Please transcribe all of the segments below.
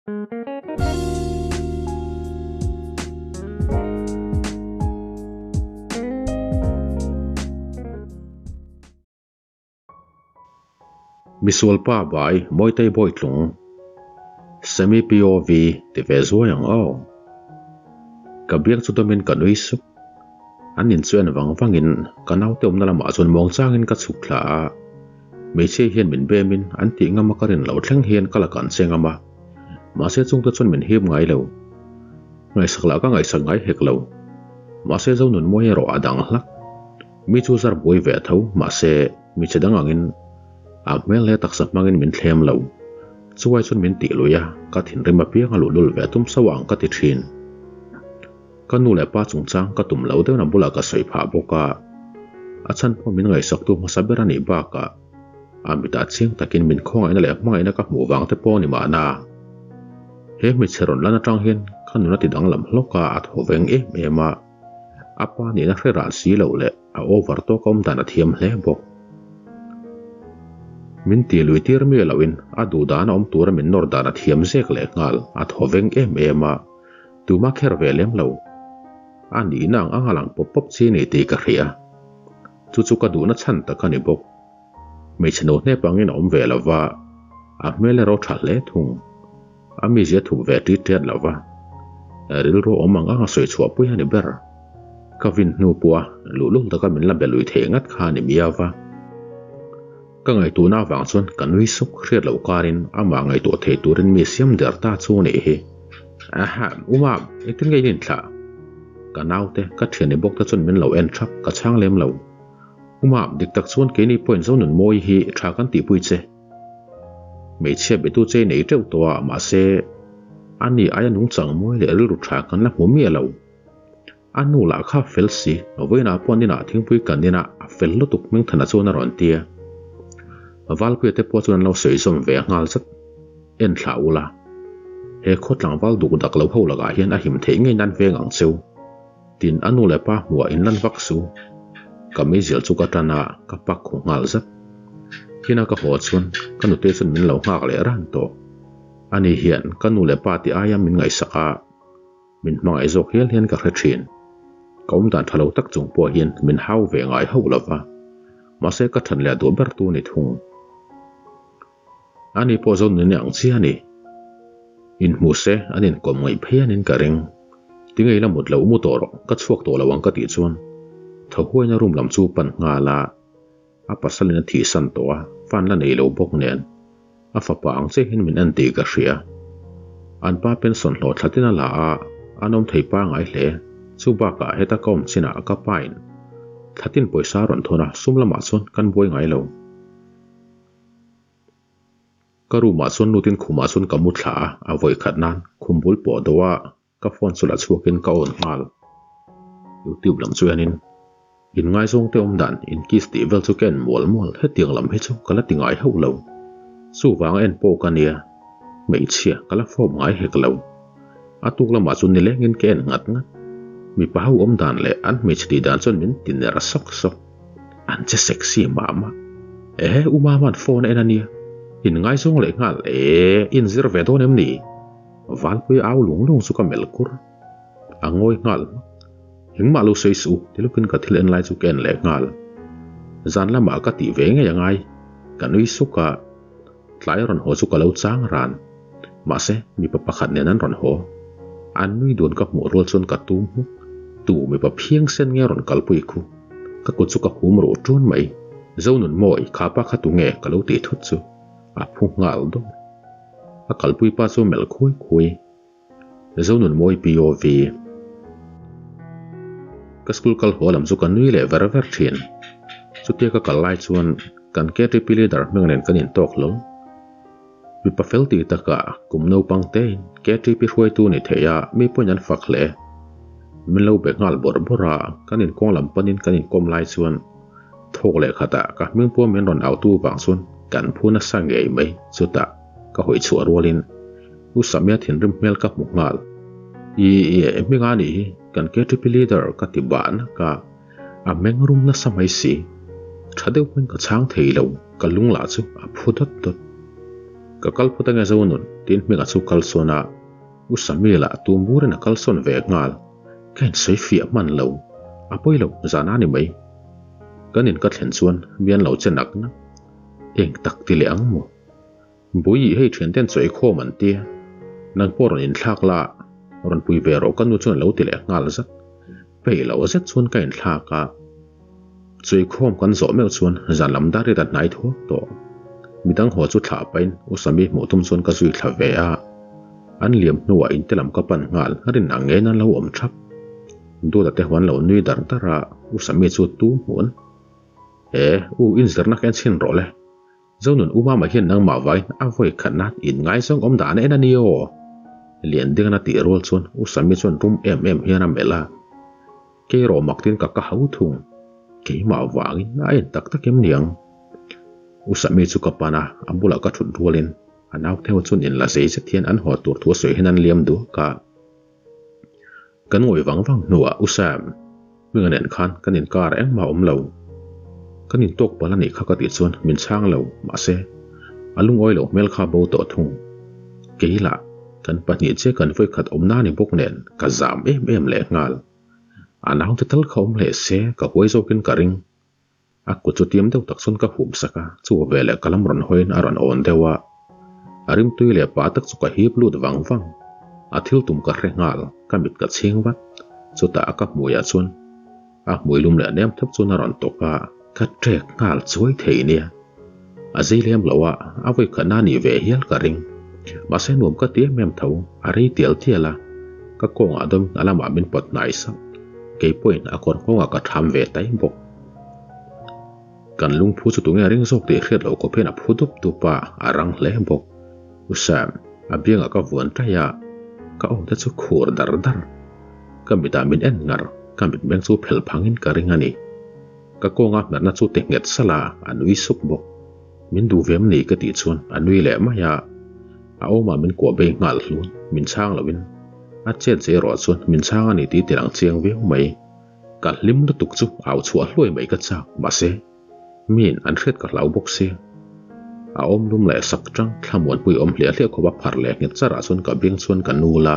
Misualpa bai Mawitei Bawitlung Semi POV ti ve zuai ang aw. Ka biak chu dawmin ka nui sup. An in chu en vang vangin ka naute awmna lamah chuan muang changin ka chhuk thla a. Hmeichhia hian min bemin an tih ngam a ka rin loh thleng hian ka la kan che ngam a. Mahse chungte chuan min hip ngai lo. Ngaihsak lah ka ngaihsak ngai hek lo. Mahse Zonunmawi erawh a dang hlak. Mi chu zar buai ve tho, mahse mi che dang angin a hmel leh taksa hmangin min thlem lo. Chuai chuan min tih lui a, ka thinrim apiang a luhlul ve tum sauh ang ka ti thin. Ka nu leh pa chungchang ka tum lo deuhna bulah ka sawi phah bawk a, a chhan pawh min ngaihsaktu hmasa ber a nih bakah a mitah chiang takin min khawngaihna leh hmangaihna ka hmuh vang te pawh a ni mahna. He hmeichhe rawn lan atang hian ka nun a ti danglam hlawk a, a thaw veng em em a. A pa nihna hre ral si loh leh a over tawk a awm dan a thiam hle bawk. Min ti lui tir miah loin a duh dan a awm tura min nawr dan a thiam zek leh nghal a thaw veng em em a, tuma kher ve lem lo. A nihna ang ang a lang pawp pawp chi ni tih ka hria. Chu chu ka duhna chhan tak a ni bawk. Hmeichhe no hnep angin a awm ve lo va, a hmel erawh tha hle thung. A mizia thup ve ṭit ṭiat lo va, rilru awm ang ang a sawi chhuah pui a ni ber. Ka vin hnu pawh a luhlul taka min la be lui thei ngat kha a ni miau va. Ka ngaihtuhna avang chuan ka nui suk hriat loh karin amah ngaihtuah thei turin mi siam der ta chu a nih hi. Aha, u Mam, engtin nge in inthlah? Ka naute, ka thian i bawk te chuan min lo en thap, ka chhang lem lo. U Mam, dik tak chuan keini pawhin Zonunmawi hi tha kan tihpui che. Hmeichhia betu che nei teuh tawh a, mahse a ni aia nungchang mawi leh rilru tha kan la hmu miah lo. A nu lah kha fel si, vawiinah pawh an inah thingpui kan inah a fel lutuk Hmingthana chuan a rawn ti a. Valpuia te pawh chuan an lo sawi zawm ve nghal zat. En thlah ula, he khaw tlangval duk dak lo ho lakah hian a him theih ngei nan veng ang cheu. Tin, a nu leh pa hmuhah in lan vak su. Ka meizial chu ka tan a, ka pak khu nghal zat. Hina ka haw chuan ka nute chuan min lo nghak leh ran tawh. Ani hian ka nu leh pa tih aia min ngaihsak a, min hmangaih zawk hial hian ka hre thin. Ka awm dan tha lo tak chung pawh hian min hau ve ngai hauh lo va, mahse ka than leh duh ber tu ni thung. Ani pawh zo nunna ang chiah a ni. Inhmu se an inkawm ngaih phei anin ka ring. Tinge ila mut loh mu tawh rawh, ka chhuak tawh lo ang ka tih chuan thaw huaina room lam chu pan nghal a, a pasalin a thihsan tawh a, fan la nei lo bawk nen a fapa ang chiah hian min en tih ka hria. An pa pension hlawh thlatin a la a, an awm thei pangai hle. Chu bakah heta ka awm chinah ka pain thlatin pawisa a rawn thawn a, sum lamah chuan kan buai ngai lo. Ka room ah chuan lutin khumah chuan ka mu thla a, a vawi khat nan khum bul pawh deuh a ka phone chu la chhuakin ka on nghal. Youtube lam chu enin in ngaizawng te awm dan in kiss tih vel chu ka en mual mual hetiang lam hi chu ka la ti ngai hauh lo. Chuvanga en pawh ka nia, hmeichhia ka la fawp ngai hek lo. A tuk lamah chuan nilengin ka en ngat ngat. Mipa ho awm dan leh an hmeichhe tih dan chuan min ti ner sawk sawk. An che sexy mah mah. Ehe, u Mama'n phone a en a nia. In ngaizawng leh nghal e, in zir ve dawn em ni? Valpui au lung lung chu ka melh kur. A ngawi nghal hmak. Engmah lo sawi suh u, ti lawkin ka thil en lai chu ka en leh nghal. Zan lamah ka tih ve ngei a ngai. Ka nui suk a, tlai a rawn haw chu ka lo chang ran. Mahse, mipa pakhat nen an rawn haw. An nui dun ka hmuh rual chuan ka tum hmuk. Tu mipa phiang sen nge rawn kalpui khu? Ka kut chu ka hum ruh ṭun mai. Zonun mawi, kha pa kha tu nge ka lo tih thut chu a phu nghal dawr. A kalpui pa chu melh khuai khuai. Zonun mawi POV. Ka school kal haw lam chu ka nui leh ver ver thin. Chutia ka kal lai chuan kan KTP leader hming nen kan intawk hlawl. Mipa fel tih takah kum naupang tein KTP hruaitu ni thei a, mi pawhin an fak hle. Min lo be nghal bawrh bawrh a, kan inkawng lam panin kan inkawm lai chuan thawk leh khatah ka hming pawh min rawn autu vang chuan kan phu nasa ngei mai. Chutah ka hawi chhuah rualin U Samia thinrim hmel ka hmu nghal. I i hming a nih hi kan KTP leader ka ti bah nak a. A meng rum nasa mai si. Tha deuh pawn ka chhang thei lo, ka lung lah chu a phu dawt dawt. Ka kal phawt ange Zonun, tiin Hminga chu kal sawn a, U Samila tum burin a kal sawn ve nghal. Ka insawi fiah hman lo. A pawi lo, zan a ni mai. Kan in ka thlen chuan mi an lo che nak nak. Eng tak ti leh ang maw? Bui hei thian ten chawi khawm an tia, nang pawh rawn inthlak la, rawn pui ve rawh ka nu chuan a lo ti leh nghal zat. Peih loh zet chuan ka inthlak a, chawi khawm kan zawh meuh chuan zan lam dar riat a hnai thuak tawh. Midang haw chu thlah pahin U Sami hmuh tum chuan ka zui thla ve a, an liam hnuah inte lam ka pan nghal rin ang ngeiin an lo awm thap. Duata te huan lo nui dar dar a, U Sami chu tu hmuh an? E, u inzirna ka en chhin rawh le. Zonun U Mama hian nangmah vain a vawi khat nan in ngaizawng awm dan en a ni aw. Lian ding a tih rual chuan U Sami chuan rum em em hian a melh a. Kei rawh mak tin ka ka hau thung. Keimah vangin a en tak tak em niang. U Sami chu ka pan a, a bulah ka thut rualin a naute ho chuan inla zei zet hian an haw tur thu a sawi hian an liam duak a. Kan ngawi vang vang hnuah U Sam, Hminga nen khan kan inkar engmah a awm lo. Kan intawk palh a nih kha ka tih chuan min chhang lo, mahse, a lungawi loh hmel kha bo tawh thung. Kei lah, kan pahnih che kan vawikhat awmna ni bawk nen ka zam em em leh nghal. A naute tal kha awm hle se ka huai zawkin ka ring. A kut chu tiam deuh tak chuan ka hum sak a, chu veleh ka lam rawn hawiin a rawn awn deuh a. A rimtui leh pa tak chu ka hip lut vang vang. A thil tum ka hre nghal, ka mit ka chhing vat. Chutah a ka hmuiah chuan a hmui lum leh nem thap chuan a rawn tawk a, ka trek nghal chuai thei nia. A zei lem lo a, a vawikhatna a nih ve hial ka ring. Mahse nuam ka ti em em tho, a rei tial tial a, ka kawngah dawm a lamah min pawt hnai sak. Kei pawhin a kawr nghawngah ka tham ve tai bawk. Kan lungphu chu tunge ring zawk tih hriat loh khawp hian a phu dup dup a, a rang hle bawk. U Sam, a biangah ka vuan ṭaih a, ka aw te chu khur dar dar. Ka mitah min en ngar, ka mitmeng chu phelh phangin ka ring a ni. Ka kawnga hmerna chu ti nghet salh a, a nui suk bawk. Min duh ve em ni ka tih chuan a nui leh mai a, a awmah min kuah bei nghal hlun, min chhang loin a chet zeh erawh chuan min chhang a ni tih ti lang chiang viau mai. Ka hlim lutuk chu au chhuah hluai mai ka chak, mahse miin an hriat ka hlau bawk si. A awm lum leh sak tang thlamuanpui awm hliah hliah khawp a phar leh nghet charah chuan ka beng chuan ka nul a,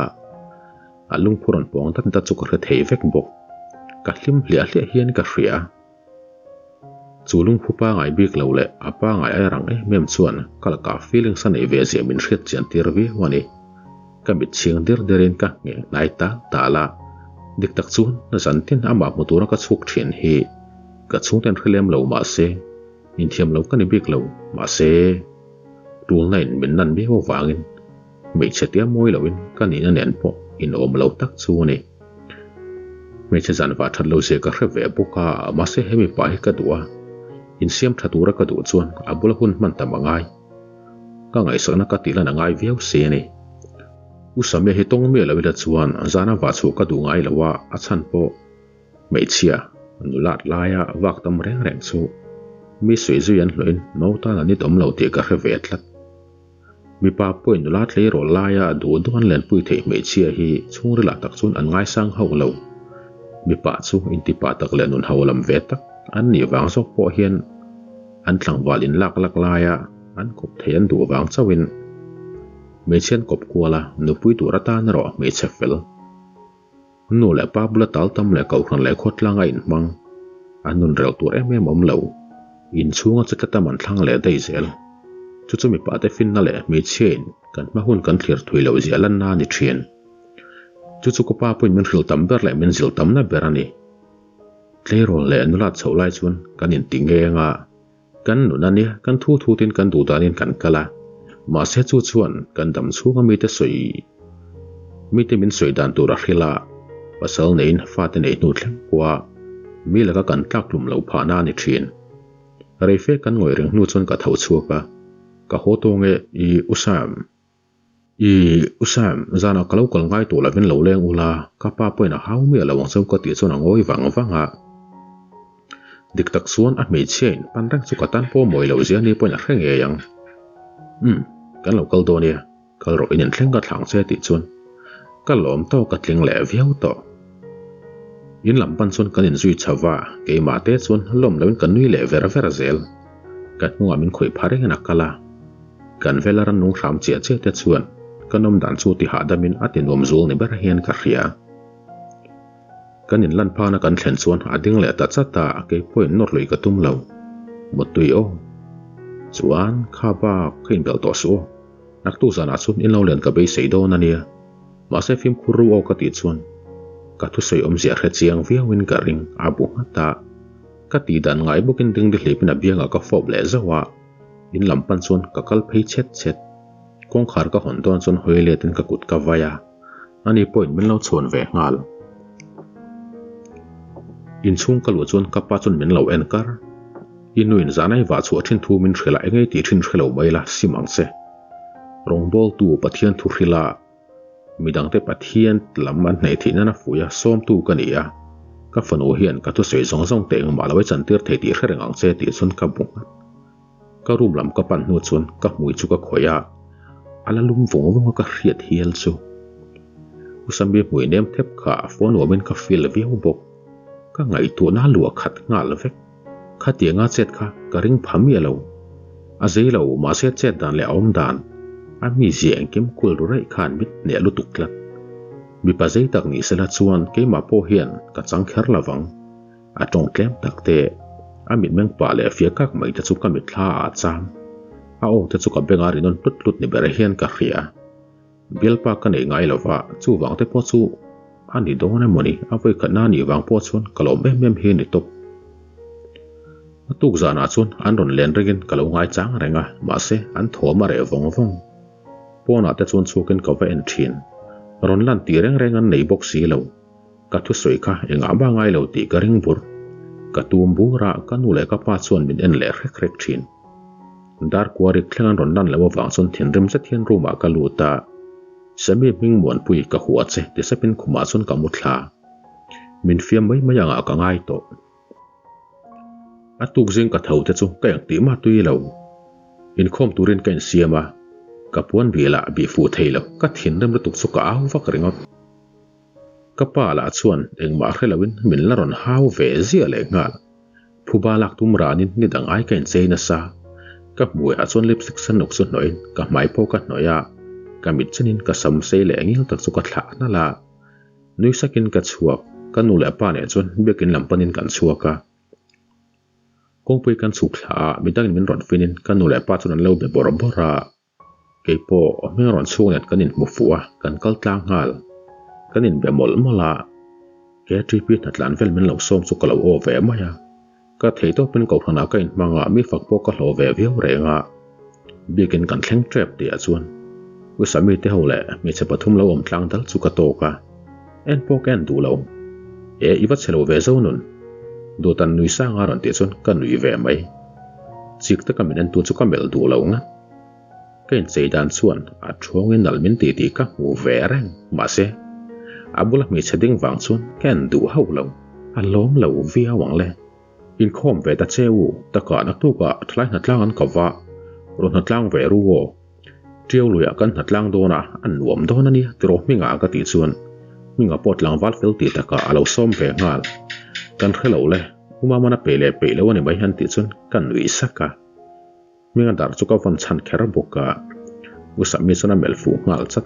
a lungphu rawn pawng dat dat chu ka hre thei vek bawk. Ka hlim hliah hliah hian ka hria. Chu lungphu pangai bik lo leh a pangai ai rang em em chuan ka lakah feelings a neih ve zia min hriat chian tir viau a ni. Ka mit chhing der derin ka ngheng hnai tal tal a, dik tak chuan zan tin amah hmu tura ka chhuk thin hi ka chhungten hre lem lo mahse inthiam lo ka ni bik lo mahse tulna in min nan viau avangin Hmeichhe tia mawi loin ka nihna nen pawh inawm lo tak chu a ni. Hmeichhe zan vah that lo zia ka hre ve bawk a, mahse he mipa hi ka duh a, insiam tha tura ka duh chuan a bula hun hman tam a ngai. Ka ngaihsakna ka tih lan a ngai viau si a ni. U Samia hi tawng miah lo ila chuan zana vah chhuah ka duh ngai lo a, a chhan pawh hmeichhia nulat laia vak tam reng reng chu mi suih zui an hlawhin no tan an itawm lo tih ka hre ve tlat. Mipa pawhin nula tleirawl laia duh duh an lenpui theih hmeichhia hi chhungrilah tak chuan an ngaisang hauh lo. Mipa chu intipa tak leh nun ho lam ve tak an nih vang zawk pawh hian an tlangval inlak lak laia an kawp thei an duh vang chauhin hmeichhia an kawp kual a, nupui tur atan erawh hmeichhe fel. Nu leh pa bula tal tam leh kohhran leh khawtlang a inhmang. An nun reuh tur em em awm lo. Inchhunga che tlat a man thlang leh daih zel. Chu chu mipa te finna leh hmeichhia in kan hma hun kan thlir thui loh ziah lanna a ni thin. Chu chu ka pa pawhin min hrilh tam ber leh min zilh tamna ber a ni. Tleirawl leh nulat chhoh lai chuan kan inti ngeng a. Kan nun a nia, kan thu thutin kan duh danin kan kal a, mahse chu chuan kan dam chhunga mite sawi mite min sawi dan tur a hrilh a, pasal neiin fate neih hnu thleng pawha mi laka kan tlak hlum loh phahna a ni thin. Reife kan ngawih reng hnu chuan ka tho chhuak a, ka haw tawng e, i U Sam. I U Sam, zanah ka lo kal ngai tawh lovin lo leng ula, ka pa pawhin a hau miah lo ang cheu ka tih chuan a ngawi vang vang a. Dik tak chuan a hmeichhia in pan reng chu ka tan pawh mawi loh zia ni pawhin a hre ngei ang. Umm, kan lo kal dawn nia, kal rawh in inthleng ka thlang che tih chuan ka lawm tawk a tling leh viau tawh. In lam pan chuan kan inzui chho va, keimah te chuan lawm loin ka nui leh ver ver zel. Ka hnungah min khawih pha rengin a kal a. Kan vela rannung hram chiah chiah te chuan ka nawm dan chu ti hahdam in a ti nuam zul ni ber hian ka hria. Kan in lan phana kan thlen chuan a ding leh ta chat a, kei pawhin nawr lui ka tum lo. Muttui aw. Chuan kha bak ka inbelh tawh suh aw. Naktuk zanah chuan in lo len ka beisei dawn a nia. Mahse fimkhur ru aw ka tih chuan ka thusawi awmzia hre chiang viauin ka ring a bu nghat a. Ka tih dan ngai bawkin dingdi hlipin a biangah ka fawp leh zauh a, in lam pan chuan ka kal phei chhet chhet. Kawngkhar ka hawn dawn chuan hawi letin ka kut ka vai a, ani pawhin min lo chhuan ve nghal. Inchhung ka luh chuan ka pa chuan min lo en kar. I nuin zanai vah chhuah thin thu min hrilh a, engei tih thin hre lo mai la, sim ang che. Rawngbawltu Pathian thu hrilh a, midangte Pathian lam an hnaih theih nana fuih a, sawmtu ka ni a. Ka fanu hian ka thusawi zawng zawng te engmah lo i chantir thei tih hre reng ang che tih chuan ka bu nghat. Ka room lam ka pan hnu chuan ka hmui chu ka khawih a, a la lum vawng vawng a ka hriat hial chu. U Sammy hmui nem thep kha a phone nuamin ka feel viau bawk. Ka ngaihtuahna a luah khat nghal vek. Khatianga chet kha ka ring pha miah lo. A zei lo mahse chet dan leh a awm dan, a mizia engkim kul ru raih khan mit hneh lutuk tlat. Mipa zei tak ni sela chuan keimah pawh hian ka chang kher lo vang. A tawng tlem tak te, a mitmeng pah leh fia kak mai te chu ka mitthla ah a cham. A aw te chu ka beng a ri nawn tlut tlut ni ber hian ka hria. Bialpa ka nei ngai lo va, chuvang te pawh chu a ni dawn emaw ni, a vawikhatna a nih vang pawh chuan ka lawm em em hi a ni tawp. A tuk zanah chuan an rawn len rengin ka lo ngaichang reng a, mahse an thawm a reh vawng vawng. Pawnah te chuan chhuakin ka va en thin. Rawn lan tih reng reng an nei bawk si lo. Ka thusawi kha engah mah ngai lo tih ka ring bur. Ka tum bur a, ka nu leh ka pa chuan min en leh hrek hrek thin. Dar kuarik thleng an rawn lan loh avang chuan thinrim zet hian room ah ka lut a, Sammy hming muanpui ka hua che ti sapin khumah chuan ka mu thla. Min fiam mai mai angah ka ngai tawh. A tuk zing ka tho te chu ka engtih mah tui lo. Inkhawm turin ka insiam a, ka puan bih lah bih fuh thei lo, ka thinrim lutuk chu ka au vak ringawt. Ka pa lah chuan engmah hre loin min la rawn hau ve ziah leh nghal. Phuba lak tum ranin ni dang ai ka inchei nasa. Ka hmuiah chuan lipstick sen nuk chu hnawhin ka hmai pawh ka hnawih a, ka mit chenin ka sam sei leh ngil tak chu ka thlah nalh a. Nui sakin ka chhuak, ka nu leh pa nen chuan biakin lam panin kan chhuak a. Kawngpui kan chhuk thlah a, midangin min rawn finin ka nu leh pa chuan an lo be bawrh bawrh a. Kei pawh hming rawn chhung nen kan inhmu fuh a, kan kal tlang nghal. Kan inbe mawlh mawlh a, KTP hnatlan vel min lo sawm chu ka lo aw ve mai a. Ka thei tawpin kohhranah ka inhmang a, mi fak pawh ka hlawh ve viau reng a. Biakin kan thleng tep tihah chuan U Sami te ho leh hmeichhe pathum lo awm tlang dal chu ka tawk a, en pawh ka en duh lo. E, i va chhe lo ve zo nun. Duhtan nui sanga rawn tih chuan ka nui ve mai. Chik taka min entu chu ka melh duh lo ngat. Ka inchei dan chuan a thuangin nalh min tih tih ka hmu ve reng. Mahse, a bula hmeichhe ding vang chuan ka en duh hauh lo. A lawm lo viau ang le. Inkhawm ve ta che u, takah naktukah thalai hnatlang an ko va, rawn hnatlang ve ru aw. Tiau luiah kan hnatlang dawn a, a nuam dawn a nia tiraw Hminga ka tih chuan Hminga pawh tlangval fel tih takah a lo sawm ve nghal. Kan hre lo le, U Mamana peih leh peih lo a ni mai han tih chuan ka nuih sak a. Hminga dar chu ka vawn chhan kher bawk a, U Sami chuan a melh fuh nghal chat.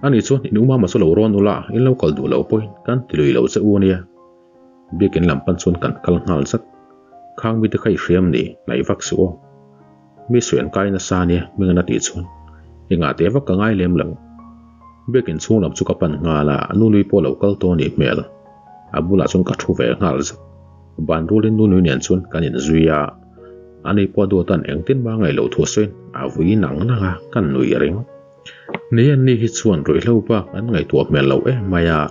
Ani chuan in U Mama chu lo rawn ula, in lo kal duh lo pawhin kan ti lui lo che u ania. Biakin lam pan chuan kan kal nghal zat. Khang mite kha i hriam ni, hnaih vak suh aw. Mi sawi an kai nasa ania Hmingan a tih chuan engah teh vak ka ngai lem lo. Biakin chhung lam chu ka pan nghal a, Nunui pawh lo kal tawh anih hmel. A bulah chuan ka thu ve nghal zat. Ban rulin Nunui nen chuan kan inzui a. Ani pawh duatan engtin mah ngaih loh thu sawiin a vui nang nang a, ka nui ringawt. Ni an ni hi chuan ruihhlo bak an ngaihtuah hmel loh em mai a.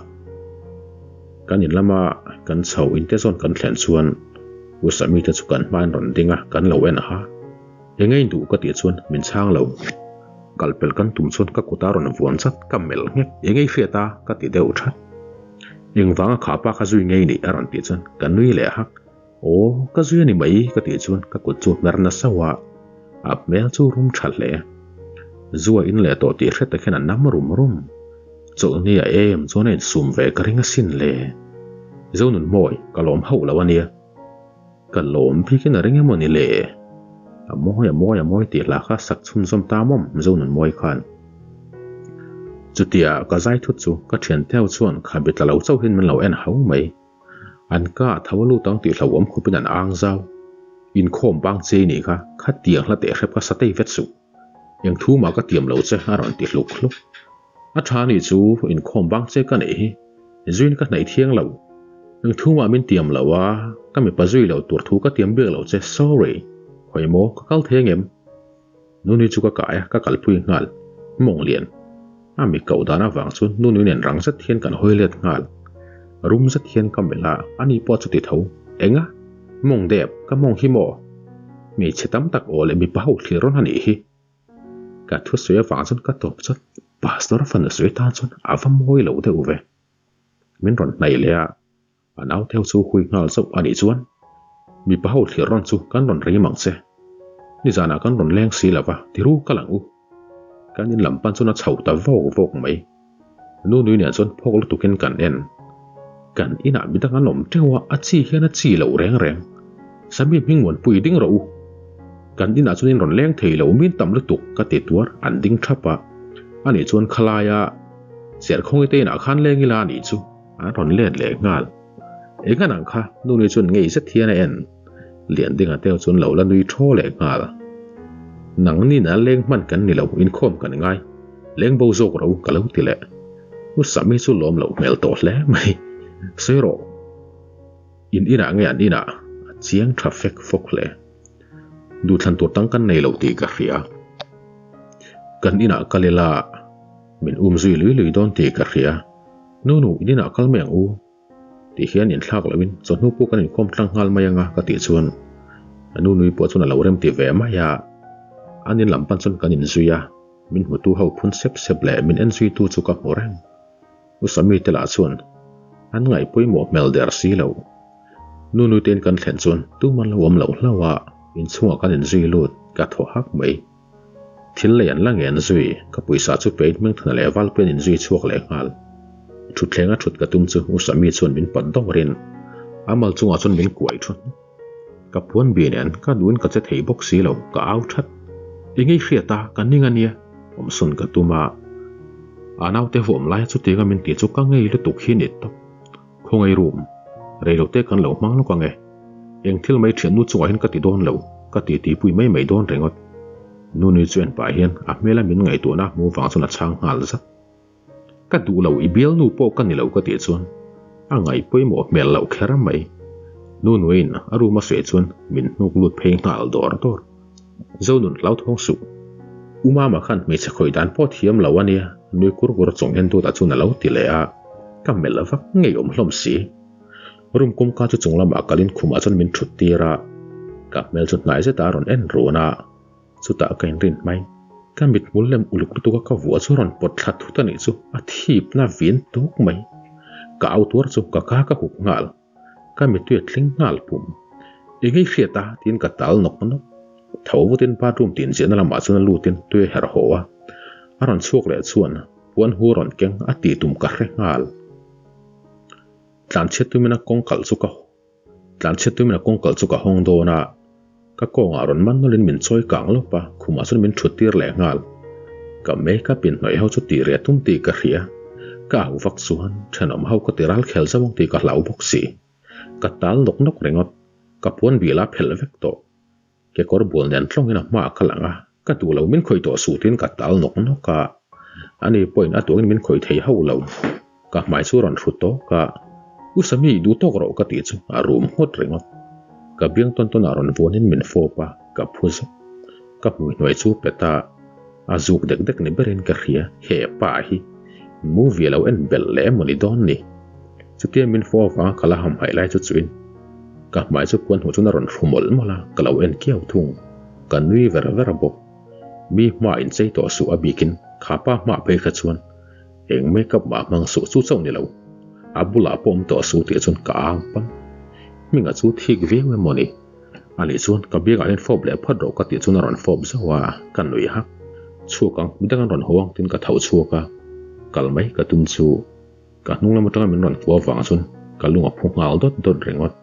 Kan in lama kan chho inte zawn kan thlen chuan U Sami te chu kan hmain rawn ding a, kan lo en aha. Enge in duh ka tih chuan min chhang lo. Kal pel kan tum chuan ka kut a rawn vuan chat, ka melh nghek. Enge i hriat a? ka ti deuh that. Engvanga kha pa kha zui ngei ni a rawn tih chuan ka nui leh hak. Aw, ka zui a ni mai ka tih chuan ka kut chu hmer na sauh a, a hmel chu rum tha hle. Zu a in leh tawh tih hre tak hian a nam rum rum. Chawlhni a em chuan a insum ve ka ring asin le. Zonun mawi, ka lawm hauh lo a nia. Ka lawm bikin a ring emaw ni le? A mawi, a mawi, a mawi tih hla kha sak chhunzawm ta mawm Zonunmawi khan. Chutia ka zai thut chu ka thiante ho chuan khabe tla lo chauhin min lo en hau mai. An ka a tho a lut ang tih hlauhawm khawpin an ang zau. Inkhawm bang che i nih kha, khatiang hla teh hrep kha sa tei vet suh. Eng thu mah ka tiam lo che a rawn ti hluk hluk. A tha nih chu inkhawm bang che ka neih hi, zuiin ka hnaih thiang lo. Eng thu mah min tiam lo a, ka mipa zui lo tur thu ka tiam biak lo che, sorry. Khawi maw, ka kal thei angem? Nunui chu ka kai a, ka kalpui nghal. Mawnglian. A mi koh dan avang chuan Nunui nen rang zet hian kan hawi let nghal. Rum zet hian ka melh a, ani pawh chuti tho. Enga? Mawng dep, ka mawng hi maw? Hmeichhe tam tak aw leh mipa ho thlir rawn a nih hi. Ka thusawi avang chuan ka tawp chuan Pastor fanu sawi tan chuan a va mawi lo deuh ve. Min rawn hnaih leh a, A naute ho chu hui nghal zauh a nih chuan mipa ho thlir rawn chu kan rawn rei mang che. Nizanah kan rawn leng si lova tiru ka lang u. Kan in lam pan chuan a chho ta vawk vawk mai. Nu nui nen chuan phawk lutukin kan en. Kan inah midang an awm teuh a, a chi hian a chi loh reng reng. Sami hming muanpui ding rawh u. Kan inah chuan in rawn leng thei lo min tam lutuk ka ti tuar an ding thap a. Ani chuan khalaia Serkhawngi te inah khan leng ila a nih chu. An rawn let leh nghal. Eng an ang kha Nuni chuan ngei zet hian a en. Liandinga te chuan lo la nui thaw leh nghal. Nang nina leng hman kan ni lo, inkhawm kan ngai. Leng bo zawk ro ka lo ti leh. U Sami chu lawm loh hmel tawh hle mai. Sawi rawh. In inah nge an inah? A chiang tha fek fawk hle. Duhthlan tur tang kan nei lo tih ka hria. Kan inah kal ila min um zui lui lui dawn tih ka hria. Nu nu, in inah kal mai ang u. Tih hian inthlak loin chawhnu pawh kan inkhawm tlang nghal mai anga ka tih chuan a nu nui pawh chuan a lo rem ti ve mai a. An in lam pan chuan kan inzui a, min hmutu ho phun sep sep leh min en zuitu chu ka hmu reng. U Sami te lah chuan an ngaih pawimawh hmel der si lo. Nu nui tein kan thlen chuan tuman lo awm loh hlauh a, inchhungah kan inzui lut ka thaw hak mai. Thil lei an la ngen zui, ka pawisa chu pein hmingthana leh valpuian in zui chhuak leh nghal. Thutthleng a thut ka tum chu U Sami chuan min pawt dawrin a mal chungah chuan min kuai thu hnuk. Ka puan bi nen ka duhin ka che thei bawk si lo, ka au that. I ngei hriat a, ka ning a nia, awmsawn ka tum a. A naute huam laia chutianga min tih chu ka ngei lutuk hi ni tawp. Khawngaih room, reilote kan lo hmang lawk ange. Eng thil mai thiannu chungah hian ka ti dawn lo, ka ti tihpui mai mai dawn ringawt. Nuni chu en pah hian a hmela min ngaihtuahna hmu vang chuan a chhang nghal zat. Ka duh lo, i bialnu pawh ka ni lo ka tih chuan a ngaih pawimawh hmel loh kher mai. Nunuiin a room a sawi chuan min hnuk lut phei nghal dawr dawr. Zonun hlauthawng suh. U Mama khan hmeichhe khawih dan pawh thiam lo a nia, nui kur kur chung hian Dawta chuan a lo ti leh a, ka melh vak ngeiawm hlawm si. Room kawngka chu chung lamah kalin khumah chuan min thut tir a, ka hmel chu hnai zetah a rawn en run a, chutah ka inrin hmai. Ka mithmul lem uluk lutuk a ka vuah chu rawn pawt thla thut a nih chu a thipna vin tuk mai. Ka au tuar chu ka ka ka hup nghal. Ka mittui a tling nghal pum. I ngei hriat a tiin ka tal nawk nawk. Tho vutin bathroom tin ziahna lamah chuan a lutin tui a herh haw a. A rawn chhuak leh chuan puan hu a rawn keng a tih tum ka hre nghal. Tlanchhiat tumin a kawng kalh chu ka Tlanchhiat tumin a kawng kalh chu ka hawng dawn a. Ka kawngah rawn man nawlhin min chawi kang lawp a, khumah chuan min thut tir leh nghal. Ka makeup in hnawih ho chu tih reh tum tih ka hria. Ka au vak chuan thenawm ho ka ti ral khel zauh ang tih ka hlau bawk si. Ka tal nawk nawk ringawt. Ka puan bil a phelh vek tawh. Kekawr bual nen tlawngin a hmaah ka lang a, ka duh lo min khawih tawh suh tiin ka tal nawk nawk a. Ani pawhin a tuangin min khawih thei hauh lo. Ka hmai chu rawn hrut tawk a, U Sami duh tawk rawh ka tih chu a rum nghawt ringawt. Ka biang tawn tawnah rawn vuanin min fawp a, ka phu zawk. Ka hmui hnuai chu pet a, a zuk dek dek ni berin ka hria, he pa hi movie a lo en belh leh emaw ni dawn ni. Chutia min fawp avanga ka la hamhaih lai chu chuin ka hmai chu puan hmuh chuan a rawn hru mawlh mawlh a, ka lo en kiau thung. Ka nui ver ver bawk. Mi hma inchei tawh suh a bikin kha pa hma phei kha chuan Eng makeup mah hmang suh chu chauh ni lo. A bulah pawh awm tawh suh tih chuan ka ang pang. Hminga chu thik viau emaw ni? Ani chuan ka biangah hian fawp leh phawt rawh ka tih chuan a rawn fawp zauh a, ka nui hak. Chhuak ang, midang an rawn haw ang tiin ka tho chhuak a, kal mai ka tum chu ka hnung lam atanga min rawn kuah vang chuan ka lung a phu nghal dawt dawt ringawt.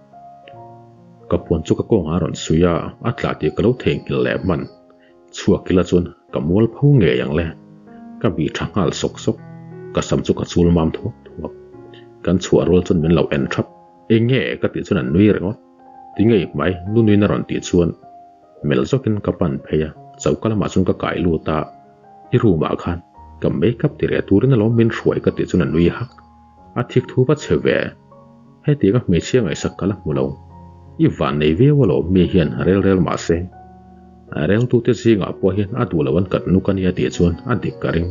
Ka puan chu ka kawngah a rawn suih a, a tla tih ka lo theihnghilh leh hman. Chhuak ila chuan ka mual pho ngei ang le. Ka bih tha nghal sawk sawk. Ka sam chu ka chul mam thuak thuak. Kan chhuah rual chuan min lo en thap. Eng nge ka tih chuan an nui ringawt. Ti ngei hmai nunuin a rawn tih chuan melh zawkin ka pan phei a, choka lamah chuan ka kai lut a, i room ah khan ka makeup ti reh turin alawm min hruai ka tih chuan a nui hak. A thik thu va che ve. Hetianga hmeichhia ngaihsak ka la hmu lo. I van nei viau alawm mi hian rel rel mah se. Reltute zingah pawh hian a duh lo an kat nuk a nia tih chuan a dik ka ring.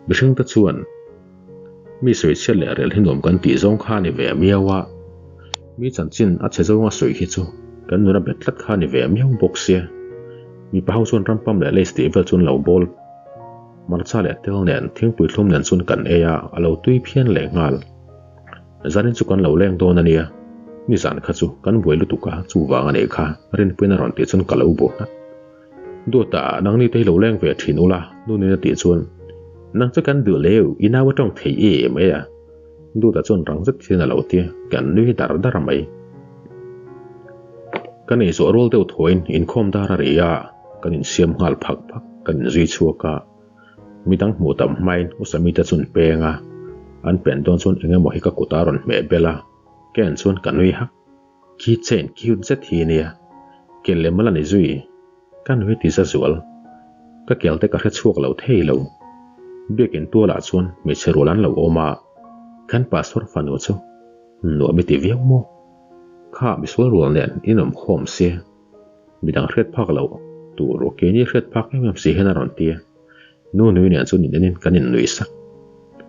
Mihringte chuan mi sawichhiat leh rel hi nuam kan tih zawng kha a ni ve miau a. Mi chanchin a chhe zawnga sawi hi chu kan nun a bet tlat kha a ni ve miau bawk sia. Mipa ho chuan rampam leh lace tih vel chu an lo bawl. Hmarcha leh tel nen thingpui thlum nen chuan kan ei a, a lo tui phian leh nghal. Zanin chu kan lo leng dawn a nia, nizan kha chu kan buai lutuk a, chuvang a nih kha, Rinpuiin a rawn tih chuan ka lo bu nghat. Duata, nangni te hi lo leng ve thin ula, Nunin a tih chuan, Nang chu kan duh leu, i nau a tawng thei em e a? Duata chuan rang zet hian a lo ti, kan nui dar dar mai. Kan eizawh rual deuh thuain inkhawm dar a ri a, kan insiam nghal phak phak, kan inzui chhuak a. Midang hmuh tam hmain U Samita chu an peng a, an pen dawn chuan eng emaw hi ka kut a rawn hmeh bel a, ka en chuan ka nui hak. Khi chain cute zet hi nia, kel lem a la ni zui, ka nui ti za zual. Ka kel te ka hre chhuak lo thei lo. Biakin tualah chuan hmeichhe rual an lo awm a, kan pastor fanu chu nuam i ti viau maw? Kha misual rual nen in awm khawm se. Midang hriat phak loh tur keini hriat phak em em si hian a rawn ti a. Nu nui nen chuan in enin kan innui sak.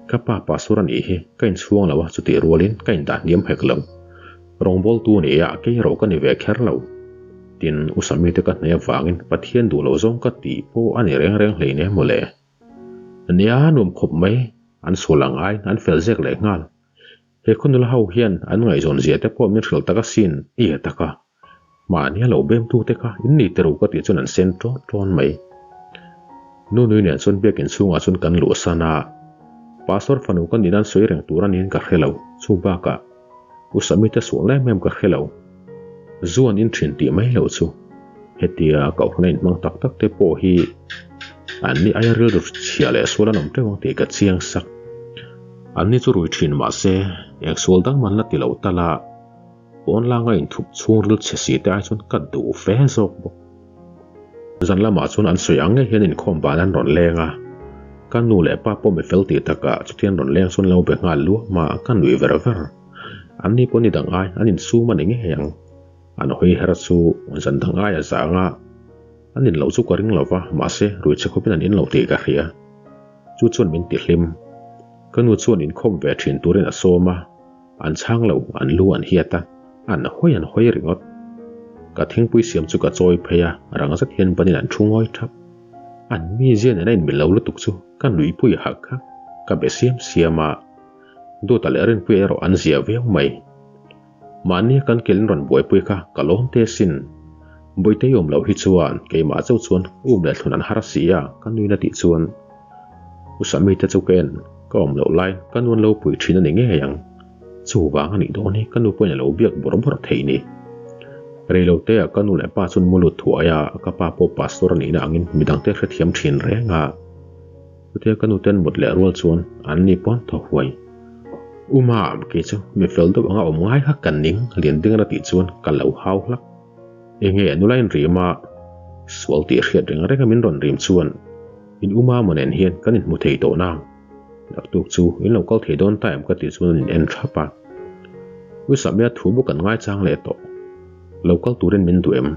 Ka pa pastor a nih hi ka inchhuang lo a, chutih rualin ka indah hniam hek lo. Rawngbawltu ni a kei erawh ka ni ve kher lo. Tin, U Sami te ka hnaih avangin Pathian duh loh zawng ka tih pawh a ni reng reng hleinem mawle. Nia, nuam khawp mai, an sual ang aiin an fel zek leh nghal. He khaw nula ho hian an ngaihzawn zia te pawh min hrilh tak asin i a tak a. Mahni a lo bem tu te kha in ni teru ka tih chuan an sen ṭawn ṭawn mai. Nu nui nen chuan biakin chhungah chuan kan luh san a. Pastor fanu ka nih nan sawi reng tur a niin ka hre lo, chu bakah U Sami te sual em em ka hre lo. Zu an in ṭhin tih mai loh chu hetia kohhran a inhmang tak tak te pawh hi an ni aia rilru chhia leh sual an awm ṭeuh ang tih ka chiang sak. An ni chu rui ṭhin mah se eng sual dang man la ti lo tal a, pawn langa inthup chhungril chhe si te ai chuan ka duh fe zawk bawk. Zan lamah chuan an sawi ang ngei hian inkhawm ban an rawn leng a, ka nu leh pa pawh mi fel tih takah chutiang rawn leng chuan lo be nghal luam a, ka nui ver ver. An ni pawh ni dang ai an insum a ni ngei ang. An hawi her chu zan dang ai a zang a, an in loh chu ka ring lo va, mahse rui chhe khawpin an in lo tih ka hria. Chu chuan min ti hlim. Ka nu chuan inkhawm ve thin turin a sawm a. An chhang lo, an lu an hiat a, an hawi an hawi ringawt. Ka thingpui siam chu ka chawi phei a, rang zet hian banin an thu ngawi thap. An mizia nen a inmil lo lutuk chu ka nuihpui hak hak, ka be siam siam a. Dawta leh Rinpuia erawh an zia viau mai. Mahnia kan kelin rawn buaipui kha ka lawm te sin. Bawitei awm loh hi chuan keimah chauh chuan um leh thlun an har si a, ka nuin a tih chuan U Sami te chu ka en, ka awm loh laiin ka nu an lo pui thin a ni ngei ang. Chuvang a nih dawn hi ka nu pawhin a lo biak bawrh bawrh theih ni. Reilo te ah ka nu leh pa chuan mu lut thuai a, ka pa pawh pastor a nihna angin midangte hrethiam thin reng a. Chutia ka nu ten mut leh rual chuan an ni pawn thaw huai. U Mam, kei chu mi fel deuh anga awm ngai kha ka ning lian ding a tih chuan ka lo hau hlak. Enge nula in rim a, sual tih hriat reng reng a min rawn rim chuan in U Mama nen hian kan inhmu thei tawh nang. Naktuk chu in lo kal thei dawn ta em ka tih chuan an in en thap a. U Samia thu bawk an ngaichang leh tawh. Lo kal turin min duh em?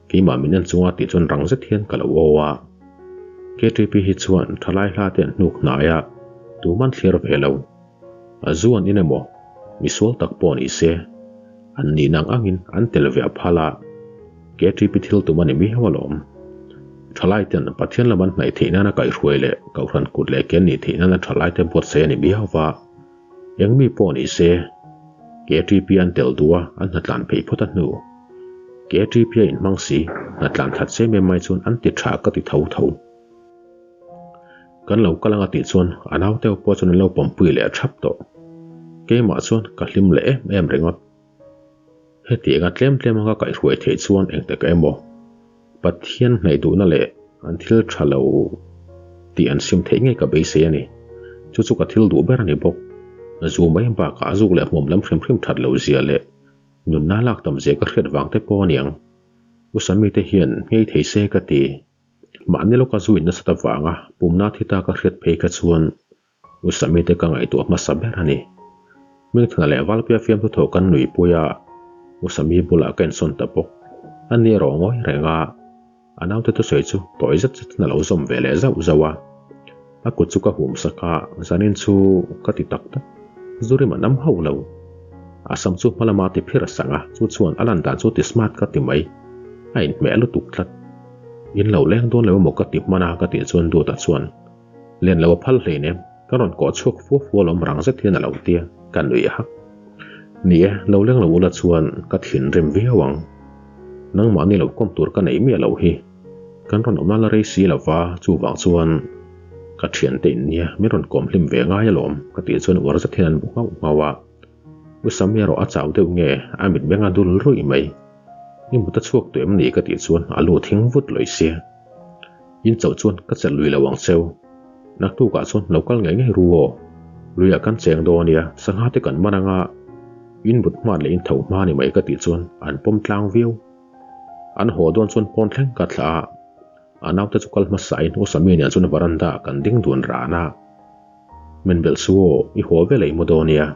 Keimah min en chunga tih chuan rang zet hian ka lo aw a. KTP hi chuan thalai hla te an hnuk hnai a, tuman thlir ve lo. A zu an in emaw, misual tak pawh ni se, an nihna ang angin an tel ve a phal a, KTP thil tum a ni miau alawm. Thalai ten Pathian lam an hnaih theih nana kaihhruai leh Kohhran kut leh ke an nih theih nana thalai te buatsaih a ni miau va. Eng mi pawh ni se, KTP an tel duh a, an hnatlan phei phawt a hnu. KTP a inhmang si, hnatlan that se em em mai chuan an ti tha ka ti tho tho. Kan lo kal anga tih chuan a naute ho pawh chuan an lo pawmpui leh a thap tawh. Keimah chuan ka hlim leh em em ringawt. Hetianga tlem tlem a ka kaihhruai theih chuan engtak emaw Pathian hnaih duhna leh an thil tha lo tih an sim theih ngei ka beisei a ni. Chu chu ka thil duh ber a ni bawk. Zu mai bakah a zuk leh hmuam lam hrim hrim that loh zia leh nunna lak tam zia ka hriat vang te pawh a niang. U Sami te hian nghei thei se ka ti. Mahni lawka zu in nasat avanga pumna thi ta ka hriat phei kha chuan U Sami te ka ngaihtuah hmasa ber a ni. Hmingthana leh Valpuia fiamthu tho kan nuipui a, U Sami bulah ka insawn ta bawk. A ni erawh ngawi reng a, a naute thusawi chu tawi zet zetin a lo zawm ve leh zauh zauh a. A kut chu ka hum sak a, zanin chu ka ti tak tak. Zu rim a nam hauh lo. A sam chu hma lama ti phir a sang a, chu chuan a lan dan chu ti smart ka ti mai. A inhmeh lutuk tlat. In lo leng dawn lo emaw ka ti hman a ka tih chuan Duata chuan, Len lo a phal hlein em? Ka rawn kawh chhuak fua fua lawm rang zet hian a lo tia, ka nui hak. Ni e, lo leng lo ula chuan ka thinrim viau ang. Nangmahni lo kawm tur ka neih miah loh hi. Kan rawn awmna la rei si lova, chuvang chuan ka thiante in nia min rawn kawm hlim ve ngai alawm ka tih chuan uar zet hian an bu nghauh nghauh a. U Sami erawh a chau deuh nge a mitmeng a dul ruih mai. I mut a chhuak tawh em ni ka tih chuan a lu thing vut lawih sia. In chauh chuan ka chelh lui lo ang cheu. Naktukah chuan lo kal ngei ngei ru aw. Luiah kan cheng dawn nia, sangha te kan man anga in mut hman leh in tho hma ni mai ka tih chuan an pawm tlang viau. An haw dawn chuan pawn thleng ka thlah a, a naute chu kal hmasain U Sami nen chuan veranda ah kan ding dun ran a. Min belh su aw, i haw vel a i mu dawn nia.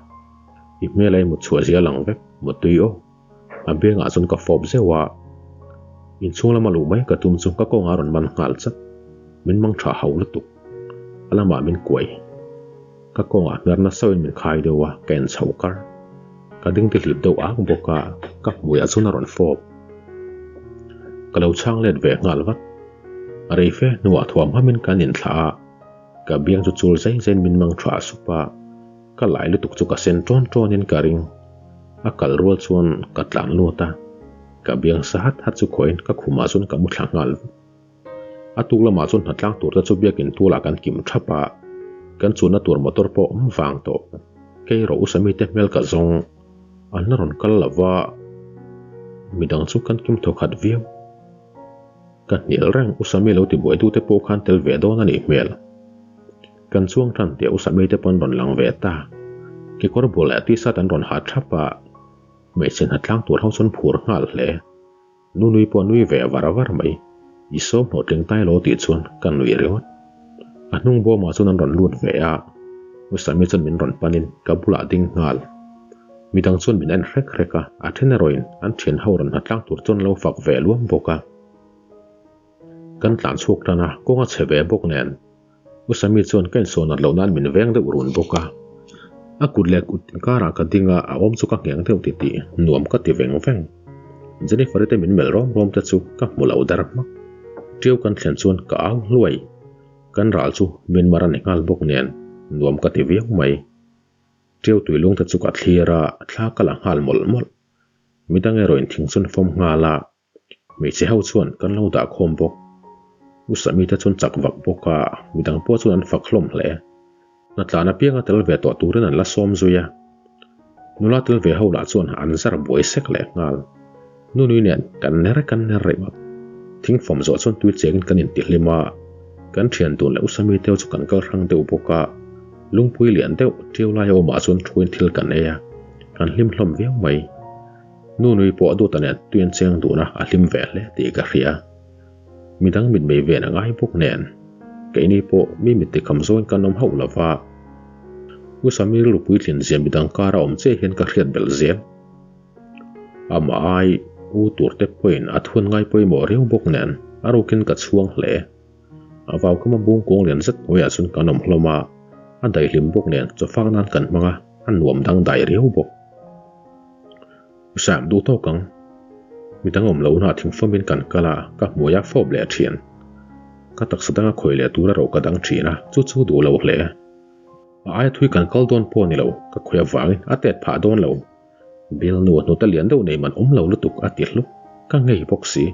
I hmel a i mut chhuah zia lang vek, mutui aw. A bengah chuan ka fawp zeuh a, inchhung lama luh mai ka tum chu ka kawngah a rawn man nghal chat. Min mang tha hau lutuk. A lamah min kuai. Ka kawngah hmer nasa in min khai deuh a, ka en chho kar. Ka ding ti hlip deuh ak bawk a, ka hmuiah chuan a rawn fawp. Ka lo chhang let ve nghal vat. A rei fe hnuah thuam hamin kan inthlah a, ka biang chu chul zai zaiin min mang tha sup a. Ka lai lutuk chu ka sen ṭawn ṭawnin ka ring. A kal rual chuan ka tlan lut a, ka biang sa hat hat chu khawiin ka khumah chuan ka mu thla nghal vek. A tuk lamah chuan hnatlang tur te chu biakin tulah kan kim thap a, kan chunna tur motor pawh awm vang tawh. Kei rawh u Sami te hmel ka zawng, an la rawn kal lo va, midang chu kan kim thawkhat viau. Ka hnial reng, U Sami lo tibuai tu te pawh khan tel ve dawn a nih hmel. Kan chuang tan tih U Sami te pawn rawn lang ve ta. Kekawr bul leh t-shirt an rawn ha thap a, hmeichhe hnatlang tur ho chuan phur nghal hle. Nunui pawh a nui ve var var mai. I sawm hlawhtling tai lo tih chuan ka nui ringawt. A hnung bawmah chuan an rawn lut ve a, U Sami chuan min rawn panin ka bulah ding nghal. Midang chuan min en hrek hrek a, a then erawhin an thian ho rawn hnatlang tur chuan lo fak ve luam bawk a. Kan tlan chhuak tan a, kawng a chhe ve bawk nen. U Sami chuan ka insawn nat loh nan min veng deuh run bawk a. A kut leh kut inkarah ka ding a, a awm chu ka ngheng deuh titih, nuam ka ti veng veng. Jennifer-i te min melh rawm rawm te chu ka hmu lo dar hmak. Ṭiau kan thlen chuan ka au hluai. Kan ral chu min mar a ni nghal bawk nen, nuam ka ti viau mai. Ṭiau tuilung te chu ka thlir a, thla ka la nghal mawlh mawlh. Midang erawh in thing chuan fawm nghal a, Hmeichhe ho chuan kan lo dah khawm bawk. U Sami te chuan chak vak bawk a, midang pawh chuan an fak hlawm hle. Hnatlan apianga tel ve tawh turin an la sawm zui a. Nula tel ve ho lah chuan an zar buai sek leh nghal. Nunui nen kan ner kan ner ringawt. Thingfawm zawh chuan tui chengin kan intihlim a, kan thian dun leh U Sami te chu kan kal hrang deuh bawk a, lungpui lian deuh ṭiau laia awmah chuan thuin thil kan ei a, kan hlim hlawm viau mai. Nunui pawh duata nen tuian cheng duhna a hlim ve hle tih ka hria. Midang mitmei ven a ngai bawk nen. Keini pawh mi mit tikham zawin kan awm hauh lo va. U Samir lupuitlin zia midang kara awm che hian ka hriat belh zel. Amah ai u turte pawhin a thun ngai pawimawh riau bawk nen a rukin ka chhuang hle. A vaukama bung kung lian zet hnuaiah chuan kan awm hlawm a, a daihlim bawk nen chawfak nan kan hmang a, a nuam dangdai riau bawk. Sam duh tawk ang. Midang awm lohna thingfawmin kan kal a, ka hmuai a fawp leh thin. Ka taksa danga khawi leh tur erawh ka dang thin a, chu chu duh lo hle. A aia thui kan kal dawn pawh a ni lo, ka khawi avangin a tet phah dawn lo. Bialnu a hnute lian deuh nei man awm lo lutuk a ti hluk. Ka ngei bawk si,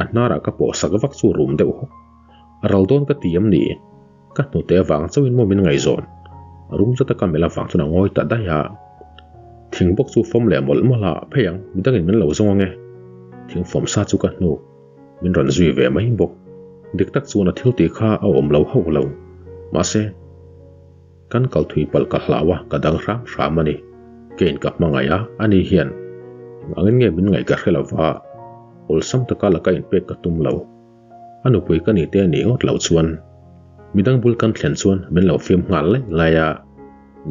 a hnarah ka pawh sak vak chu rum deuh hawk. A ral dawn ka ti em ni? Ka hnute avang chauhin maw min ngaihzawn? Rum zata ka melh avang chuan a ngawi ta daih a. Thing bawk chu fawm leh mawlh mawlh a, phei ang, midangin min lo zawng ange. Thing fawm sa chu ka hnuk. Min rawn zui ve mai bawk. Dik tak chuan a thil tih kha a awm lo hauh lo. Mahse, kan kal thui palh ka hlau a, ka dang hram hram a ni. Keiin ka hmangaih a, ani hian eng angin nge min ngaih ka hre lo va, awlsam taka laka inpek ka tum lo. A nupui ka ni te a nih ngawt loh chuan midang bul kan thlen chuan min lo fiam nghal laih lai a,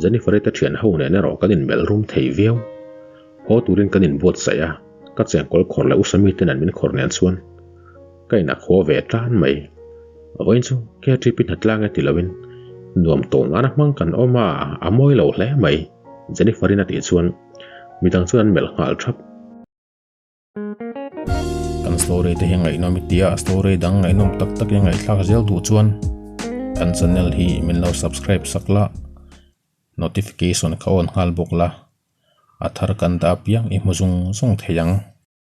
Jennifer-i te thian ho nen erawh kan inmelh rum thei viau. Haw turin kan inbuatsaih a, ka chengkawl khawr leh Usami te nen min khawr nen chuan ka in a khaw ve tan mai. Vawiin chu KTP hnatlang e ti loin nuam tawh nana hmang kan awm a, a mawi lo hle mai, Jennifer-in a tih chuan midang chuan an melh nghal thap. Kan story te hi ngaihnawm i tia a story dang ngaihnawm tak tak i ngaihthlak zel duh chuan kan channel hi min lo subscribe sak la notification kha on nghal bawk la a thar kan dah apiang i hmu zung zung thei ang.